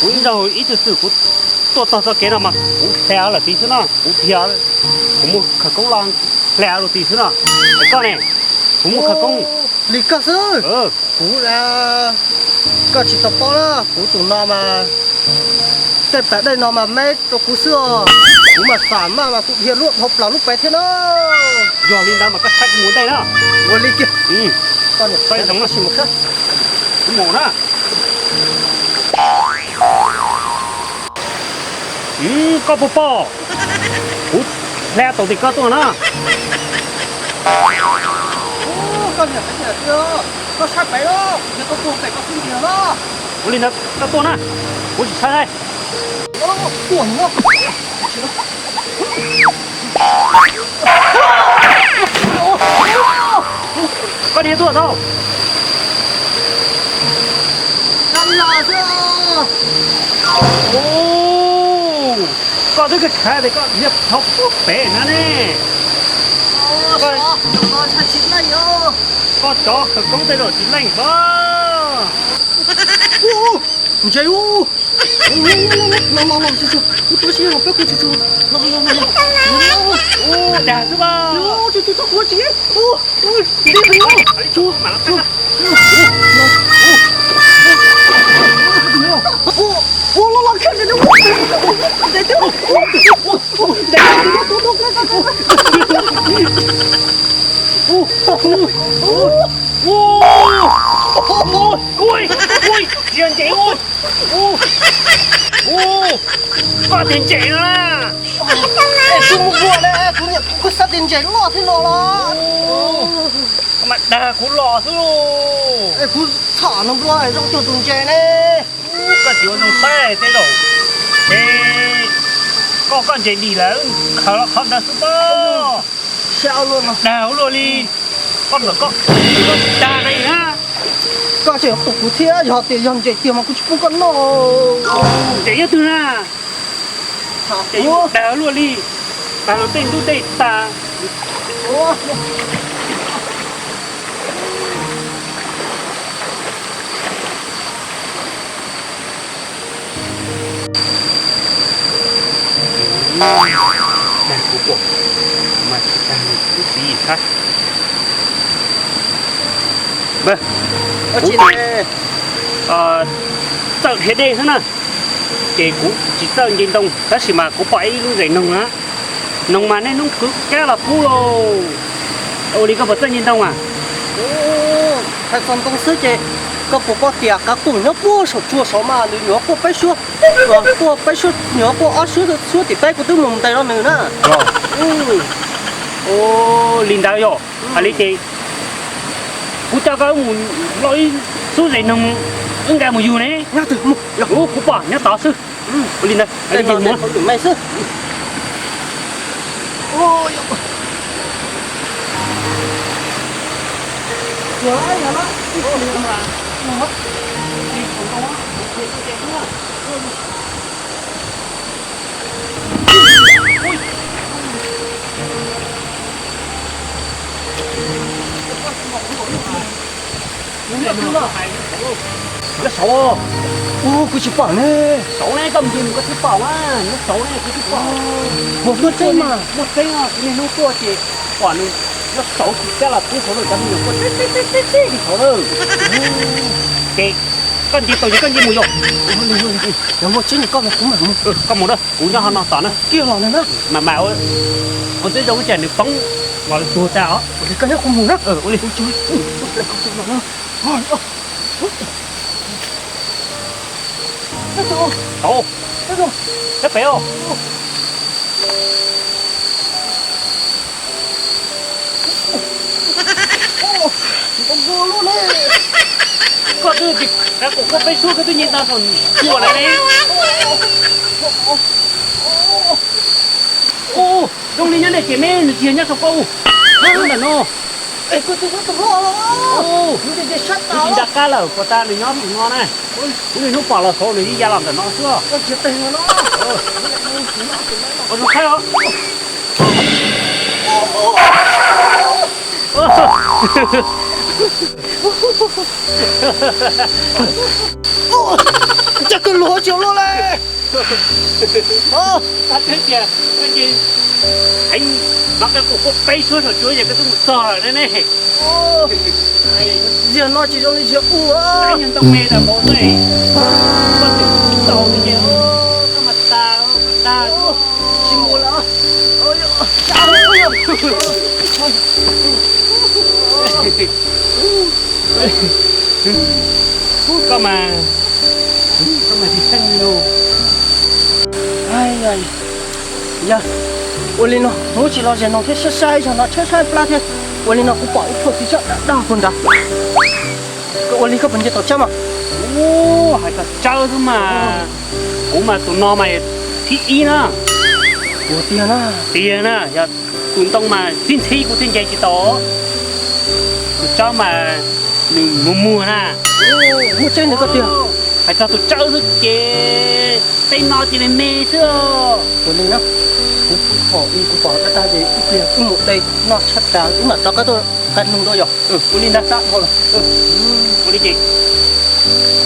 Kuv ib zaug ib tug xwm kuv tuaj txog txoj kev no mas kuv hle lawm tid xwb no, kuv dhia, kuv mus khawv koob los hle lawm tid xwb no. Koj ne, kuv mus khawv koob. Li koj xwb. Kuv, koj tsis tau paub na, kuv tus no mas tej pas dej no mas meb rau kuv xwb os. Kuv mas xam maj mas kuv dhia luaj dhau plaws lub pas thiab na. Yog li ntawd mas koj saib kuv mus ntej na. Ua li kiag. Koj niam, koj sim mus saib. Kuv mus na. Koj puas pom? Kuv hle tau tim koj tuaj na. Koj niam, koj saib pem los, yog koj tuaj pem koj xub ntiag los. Ua li ntawd koj tuaj na, kuv tsis saib. Koj niam tuaj tau. Koj twb khav tias koj dhia dhau puag pem na ne. Koj cov khawv koob tej zaum tsis leej pab. Ntse ub, los los los, kuv tuav si los peb kuv tsis tsis los los los los. Dag xwb pab. Tsis tsis txhob kuv tsis. Ua, ua, ua, ua, ntse ua. Ua, ua, koj tias ntse no na. Es kuv mus luaj ne, kuv niam kuv xav tias ntses loj thiab no los. Koj mas dag kuv los xwb lauj. Es kuv txhom no npua zoo cuag tus ntses ne. Koj tsis ua zoo saib tej zaum es koj, koj ntses dim lawm, khaws los qhov ntawd xwb pob. Dag ua luaj li, koj ntawm koj dag na. Koj tseem tua kuv thiab, yog tias yog ntses tiag mas kuv tsis pub koj noj. Ntses nyob twg na? Dag ua luaj li, dag los tej ntub tej tas. Dag kuv pom mas tsis tag nws twb txiv yim thab. Kuv txawj dhia dej xwb na, ces kuv tsis txawj nce ntoo, tab sis mas kuv pom ib lub zeem noog na, noog mas niaj hnub kwv kab los pub lauj. Ua li koj puas txawj nce ntoo a? Hais txog ntoo xwb ces koj puas paub tias qav qus nyob puag saum tsuag saud mas nws nyuam quaj peb suab, quaj peb suab, nyuam quaj ob suab, suab tim peb kuv twb mus ntes los nws na. Li ntawd yog hais li ces kuv coj koj mus loj ib xub zeem noog, wb nkag mus yug ne. Kuv pom nyob tod xwb. Ua li ntawd, me xwb. Nyob saud. Ub, kuv tsis pom ne. Saud ne, koj mus ncig mus koj thiaj pom na. Nyob saud ne kuv twb pom. Muaj tseeb mas, muaj tseeb os, kuv niaj hnub tuaj ces pom nws nyob saud kwv kab los pub saud lawm, cov me nyuam quaj teb teb teb teb li saud lawm. Ces koj ncig tau ces koj ncig mus yom. Yog muaj tseeb koj mus kuv mam mus. Koj mus da, kuv nyob hauv no tos na. Kiag los na. Mas mas ua tib zoo ib tsam nws poob los tuag tas os. Ua li koj nyob kuv mus na. Ua li. Tau, peb pem os. Koj twb tias qav qus quaj peb suab koj twb nce ntawd saum cua lawm ne. Zoo li nyob ntawm ces me nws tsis yog nyob saum koj u. Ntawm no. Kuv tsis nco qab lawm, puas tas nws nyob ntawm no na. Kuv niaj hnub pom los saud nws yeej ya los ntawm no xwb. Ua zoo saib os. Cas kawg luag tsis luaj le. Tias, heev, mas koj kuj peb suab saum tsuab ces koj twb mus txog lawm ne. Ziag no tsis zoo li ziag ub. Ntoo me tas npaum xwb, koj twb tau li ces koj mas tas, koj tas, tsis mus lawm. Koj mas, koj mas tsis txheej li lauj. Yog, ua li no muab tsis los zes no thiab, saib saib zog no, saib saib plab thiab. Ua li no kuv pom ib tug txiv tsawb dag puag nrad. Koj ua li koj puas nce tau tsawb mas? Ub, hais txog tsawb xwb mas, kuv mas tus no mas thib ib na. Ua tiag na. Tiag na, yog tus ntoo mas tib ntxhib kuv thiaj nce tsis tau. Tus tsawb mas nws muag muag na. Muaj tseeb ntawd koj tiag. Hais txog tus tsawb xwb ces tej no ces me me xwb. Ua li na, kuv pom, kuv pom dab dab ces ib pliag wb mus de noj tshaj tas wb mam rov qab tuaj nqa nug dua yom. Ua li ntag. Ua li ces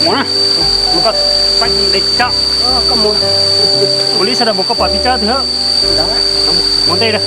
mus na, mus koj pab de tsawb. Ua li sawv daws mus, koj pom txiv tsawb twg? Mus ntej da.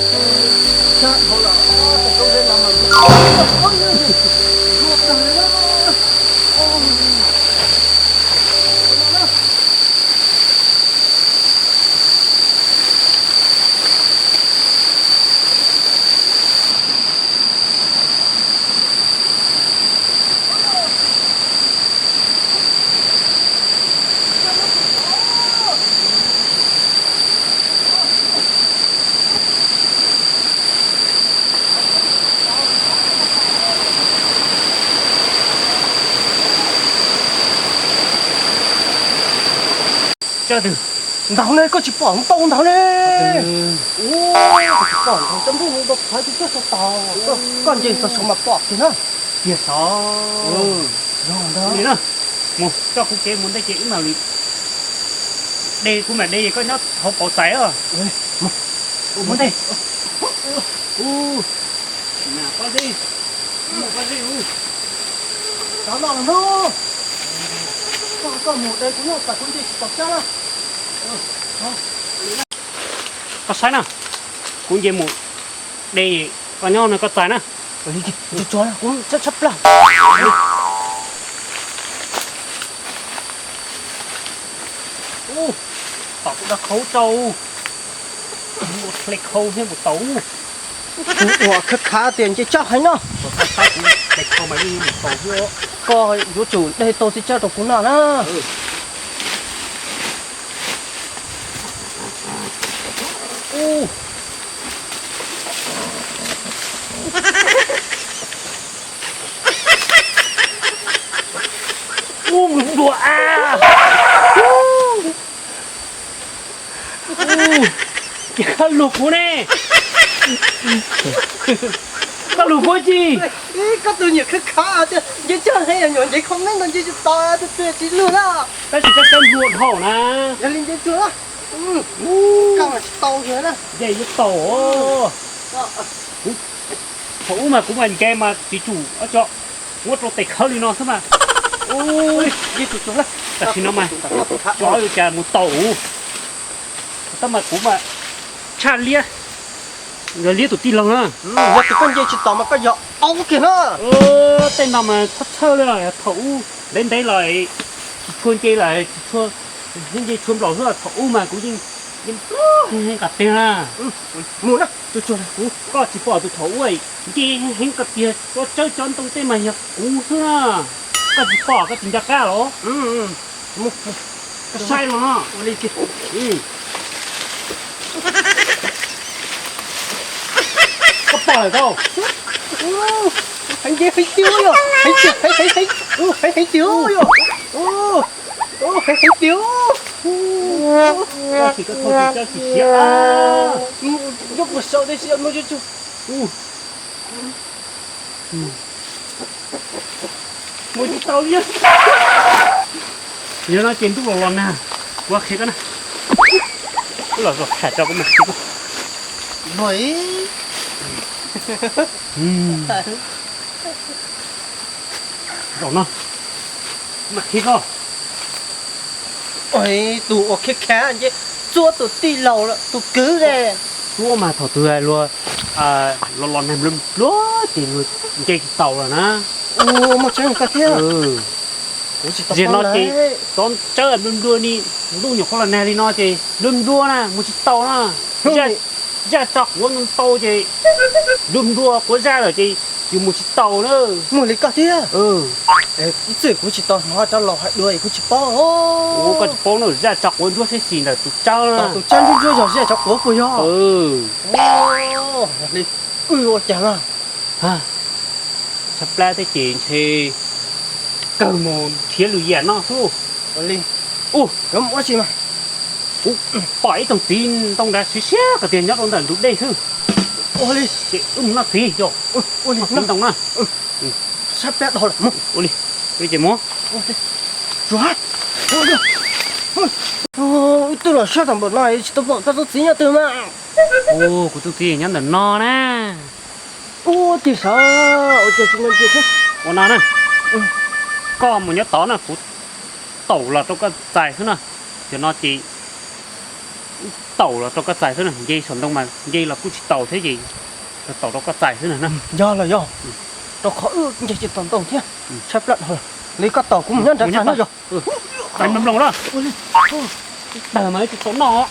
Tsawb twg? Ntag ne, koj tsis pom ntau ntag ne. Koj tsis pom ntag, tsawb ntuj ntau qhov twg koj tau tau. Koj nce txog saud mas pom kiag na. Tiag sav. Mus coj kuv kev mus ntej ces wb mam li de, kuv mam de es koj nyob hauv pauv txais os. Mus ntej. Pob zeb, pob zeb, rov los lawm hnub. Koj mus de kuv nyob tas kuv nce tsis tau tsawb na. Koj saib na, kuv nce mus de, koj nyob no koj txais na. Tsuag tsuag, kuv tshab tshab plab. Tom kuv da khau rau, hle khau thiab mus tau. Kuv ua khav khav tias nce tsawb heev no. Koj yuav tsum de tau txiv tsawb rau kuv noj na. Ub, mus dua a. Ces koj lug kuv ne. Koj lug kuv tsi? Koj tus nyiam khav khav tias nce tsawb heev, nyuam nce comment no nce tsis tau, tus twg tsis lug na. Tab sis koj txawj nplua dhau na. Yog li nce tsuag na. Koj mas tsis tau yog na. Nce yuav tau. Thaum ub mas kuv mas nce mas tsis tsum ob tso, muab rau tes khawb li no xwb mas. Tam sim no mas tso cas mus tau. Tab mas kuv mas tshaj liab, yog liab tus tij laug na. Yog tias koj nce tsis tau mas koj yog aub kiag na. Tej no mas txhob txhawj li, thaum ub ntev ntev los tsis tshua nce lawm, tsis tshua, nce tshua nplaum xwb, thaum ub mas kuv yeej nce nplua heev qas tiag na. Mus na, tsuag tsuag, koj tsis pom tus thaum ub nce heev qas tiag, cov tsawb cov ntoo tej mas yog kuv xwb na. Koj tsis pom, koj tsis nco qab los? Koj saib los no. Koj pom lawm tau. Heev tiag, heev tiag, yog heev tiag, heev tiag, yog heev tiag. Koj tsis, koj tsis siab. Nyob puas sau tej siab no. Mus tsis tau li. Yog no ces ntuj los los nag, kuv qhia koj na. Kuv los los tham tso kuv mam qhia koj. Los ib. Zaum no, mas khi koj. Tus uas khiav khav nce txua tus tij laug lawm tus kwv ne. Txua mas thaum twg luag los los nag nplua nplua ces luag nce tsis taus lawm na. Ua muaj tseeb koj thiab. Kuv tsis tau paub no ces tov tsawb nplua nplua ni, ntuj nyuam qhuav los nag li no ces nplua nplua na mus tsis taus na. Zaj tso quav ntau ntau ces nplua nplua quav zaj lawm ces yus mus tsis taus na. Muaj li koj thiab. Ib txwm kuv tsis tau hnov cov laus hais dua es kuv tsis paub. Koj tsis paub na, zaj tso quav ntsuab seb xis ntawm tus tsawb na. Tus tsawb ntsuab ntsuab yog zaj tso quav puas yog? Li wb ua cas na? Tshab plab thiab ces ntshe kawg mus nrhiav lwm yam noj xwb. Ua li, ua si mas. Kuv pom ib tsoom txiv ntoo nrad siab siab qhov tias nyob rau ntawm ntug dej xwb. Ua li, ces wb mus noj txiv yog. Ua li, noj txiv ntoo na. Tshab plab dhau lawm, mus. Ua li, ces mus. Wb twb los siab tau npaum no tsis tau pom koj tus txiv nyob twg mas. Kuv tus txiv nyob ntawm no na. Ua tiag sav, ua tiag tsis ntau tiag thiab. Ua no na, koj mus nyob tod na, kuv taum los rau koj txais xwb na. Cov no ces taum los rau koj txais xwb na, nce saum ntoo mas nce los kuj tsis taus thiab ces taum rau koj txais xwb na. Yog los yog, rau qhov wb nce tsis taus ntoo thiab. Tshab plab dhau lawm, li koj taum kuv mus nyob nrad txais no yog. Txais mloog mloog na. Tag mas tsis tau noj.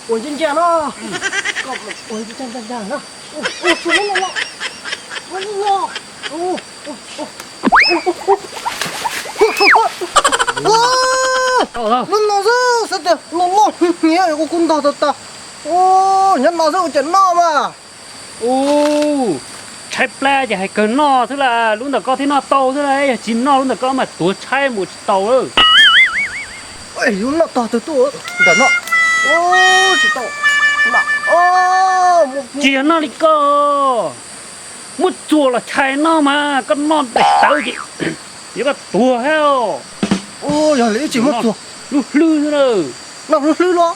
Ua ncaj ncaj no. Koj ua ncaj ncaj no. Ua tsuag no. Ua no. Ua no xwb, xav tias no loj hnyiab ua kuv ntog tau tas. Nyob no xwb ua cas noj mas. Ub, tshaib plab ces hais kawg noj xwb las, lub ntawm koj thiaj noj tau xwb las, yog tsis noj lub ntawm koj mas tuag tshaib mus tsis tau lawm. Yus noj tog twg tuaj ntawm no. Tsis tau. Tsis yog noj li koj, muab txuas los chais noj mas koj noj daim tawv ces yuav koj tuag thiab. Yog li wb tsis muab txuas, lub hlwb xwb na. Noj lub hlwb los?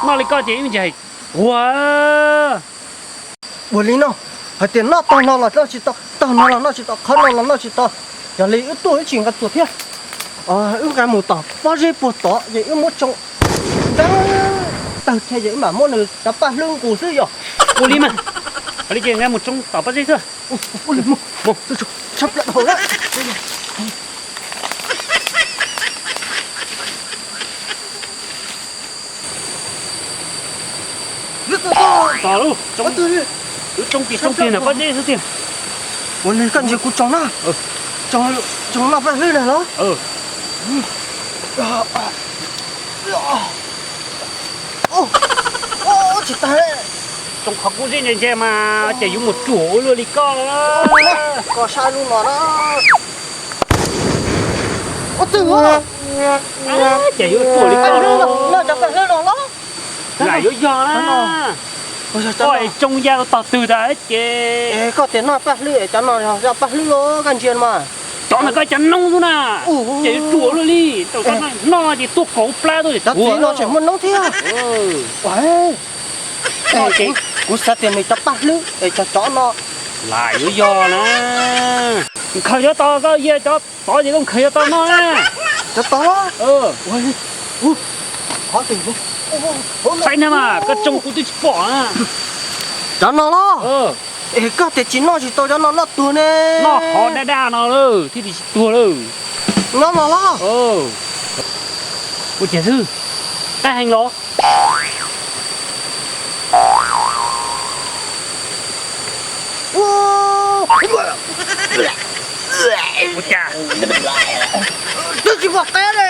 Noj li koj ces wb ntsis hais tuag. Ua li no, hais tias noj tog no los noj tsis tau, tog no los noj tsis tau, qhov no los noj tsis tau. Yog li wb tuaj wb tsis nqa txuas thiab. Wb nqa mus tom pob zeb puag tod ces wb muab tsoo ntev tawg thiab ces wb mam muab nws cov paj hlwb nqus xwb yog. Ua li mas, ua li ces nqa mus tsoo tom pob zeb xwb. Ua li, mus, tshab plaws dhau lawm. Tos lub, wb tsoo kiag tsoo kiag ntawm pob zeb xwb tiag. Ua li koj ntsia kuv tsoo na, tsoo noj paj hlwb na los. Tsis tag, tsoo qhov kub zeb ntse ntse mas ces yuav mus ruam ua luaj li koj. Koj saib lub no na. Ua twg ces yuav ruam li koj. Noj cov paj hlwb no los. Lam yuav yog na. Koj es tsoo ya tog twg tas ces. Koj tias noj paj hlwb es cov no yog paj hlwb los koj ntsia mas. Cov ntawm koj cov noob xwb na, ces yuav ruam luaj li. Noj ces tuaj kaus plab tuaj. Cov txiv no tseem muaj noob thiab. Kuv xav tias nws cov paj hlwb es cov cov no. Lam yuav yog na. Nkhaws cov tod, koj yog cov tod ces koj nkhaws cov tod noj na. Cov tod los? Saib na mas koj tsoo kuv twb tsis pom na. Cov no los? Es koj tias tsis noj tsis tau cov no noj tuag ne. Noj qhov daj daj no lawm thiaj li tsis tuag lawm. Nyob no los? Ua cas xwb, qab heev los? Ua cas twb tsis pom qab li.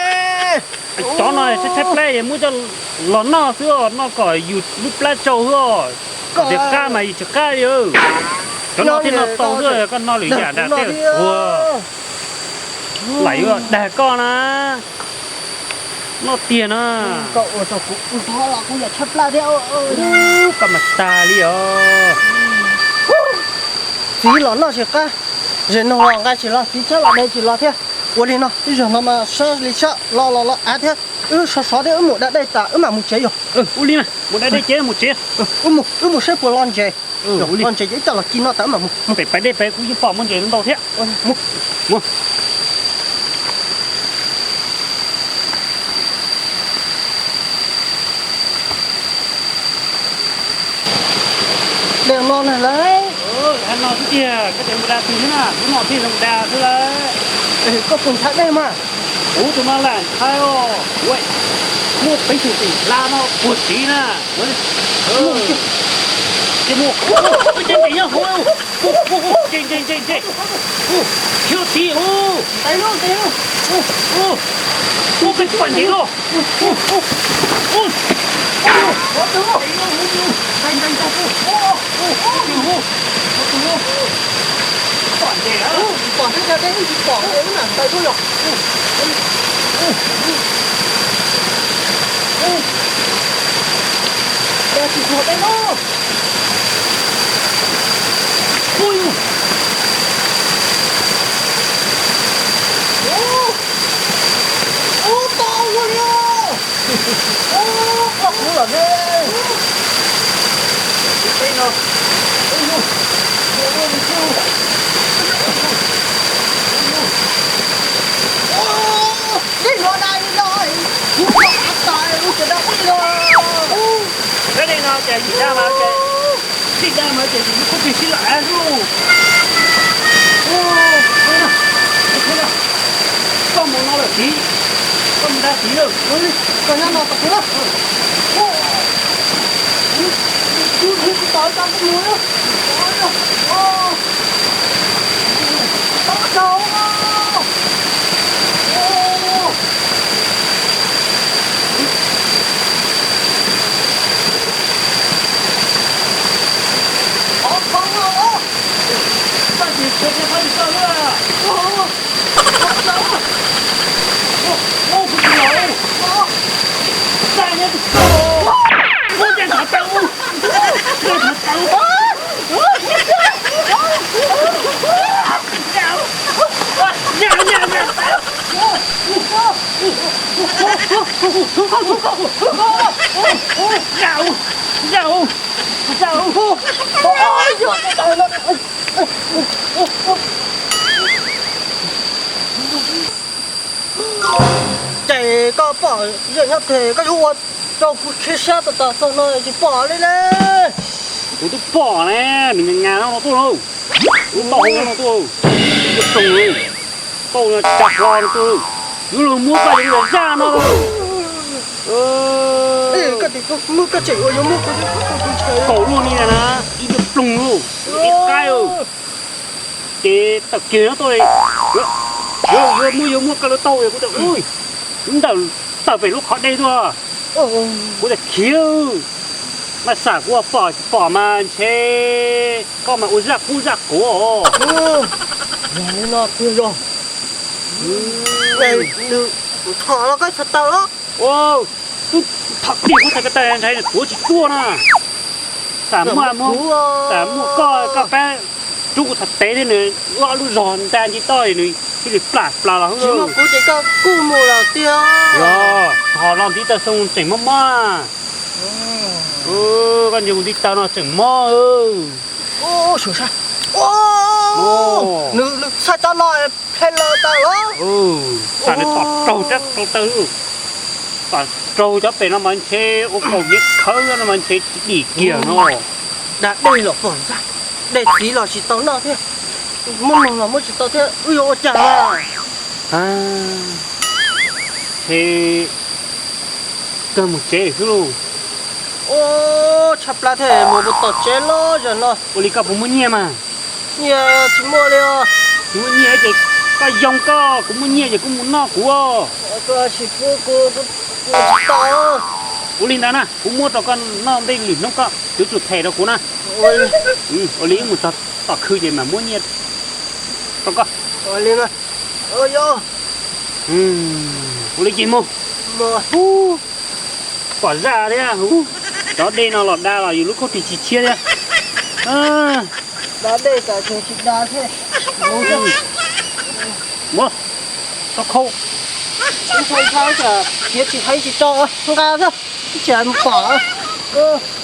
Cov no tshaib tshaib plab es muab coj los noj xwb os, noj kom yus lub plab tsau xwb os. Kom tias qab mas yus tsis qab li. Cov no thiaj noj tau xwb, koj noj lwm yam nram tej tuag. Lam yuav dag koj na. Noj tiag na. Koj mas tag li os. Txiv los noj tsis qab, zem no los nqa tsis los, txiv tsab los de tsis los thiab. Ua li no, ib zaug no mas sab li sab, los los los av thiab. Wb sov sov thiab wb mus da dej tas wb mam mus tsev yog. Ua li mas mus da dej ces mus tsev. Wb mus saib puas lo ntses. Lo ntses ces ib co los ci no tas wb mam mus. Pem pais dej pem kuv yeej pom muaj ntses ntau thiab. Dej no na lawm. No xwb tiag, koj tias mus da twg thiab na, hnub no thiaj zoo da xwb lawm. Koj puas ntshai dej mas? Kuv tus no lam ntshai os. Muaj peb tug tim hla no puag tid na. Ces mus, ces mus, ces nyob hauv, ces, ces, ces, khiav tid, ua peb pom ntev los. Pom ntev, pom ntev, wb tsis pom ntev wb mam ntawd tuaj yog. Tsis pom ntev no. Ub, tau ua li os. Ub, koj kuv lawm ne. Dej no, dej no, dej no dai li no, kuv koj av tas kuv tseem da dej no. Dej no ces yim daj mas ces, yim daj mas ces yus lub kub pig sib lam zuj. Koj mus no lawm tid, koj mus da tid lawm. Koj nyob no tos kuv na. Kuv tsis tau tau kuv mus. Tau tau. Qhov qhov no, txaj ces tshuav tshuav qhov tsis tau na. Ua kuv tsis los, txaj nyob tsis tau, ua txaj qhov tau, txaj qhov tau. Ces koj pom yawm nyob twg koj yuav ua rau kuv khib sab tas tas xwb no tsis pom li ne. Kuv twb pom ne, nws ngas ngas no tuaj lauj. Lub tauj hau no tuaj, ib tug ploog lauj, tauj no tsa hlo no tuaj, yuav luag muab koj yuav zaj no. Koj tseem ua yuav muab kuv, kaum luaj li na, ib tug ploog lauj, ib qaib. Ces tawm kiag no tuaj li, yuav muab yuav muab koj lub tauj kuv tias, ntawm, tawm pem lub qhov dej tuaj. Kuv tias khiav, mas xam kuv pom tsis pom mas ntshe koj mas ua zaj qub zaj quav os. Yog li no tiag yog. Nws thom los koj txhais taws los. Twb thom tiag kuv txhais ko taw ntshai nws tuav tsis tuaj na. Xam muaj, xam muaj koj, koj pab rub kuv txhais tes thiab nws ua ob lub zog nta nce toj nws thiaj li plam plaws los. Tsis muaj kuv ces koj kuj mus lawm tiag. Yog, thom los ntiv taw xoo tseem mob mob. Koj ntsia kuv ntiv taw no tseem mob. Nws txhais tau no phem lawm tas los. Xam nws tom raug rab rau taw, tom raug cov pem no mas ntshe ua kaum niam khawb no mas ntshe tsis dim kiag no. Da dej los pom ntag, dej txiv los tsis tau noj thiab, muab noog los muab tsis tau thiab, wb yuav ua cas? Ntshe kawg mus tsev xwb lauj. Tshaj plaws thiab, mus mus tom tsev los zaum no. Ua li koj puas muaj nyiaj mas? Nyiaj tsis muaj li os. Tsis muaj nyiaj ces koj yoo koj, kuv muaj nyiaj ces kuv mus noj kuv. Koj tsis pub kuv, kuv tsis tau. Ua li ntawd na, kuv muab rau koj noj ntej lwm hnub koj yuav tsum them rau kuv na. Ua li wb mus txog tom khw ces mam muab nyiaj rau koj. Ua li ces mus. Pom zaj thiab, cov dej no los da los yus lub khaub ris tsis tshiab thiab. Da dej tas tsis da thiab. Muab, tau khau. Ntshai ntshai, khiav tsis, khiav tsis tau, nqa xwb, ib tsam mus pom.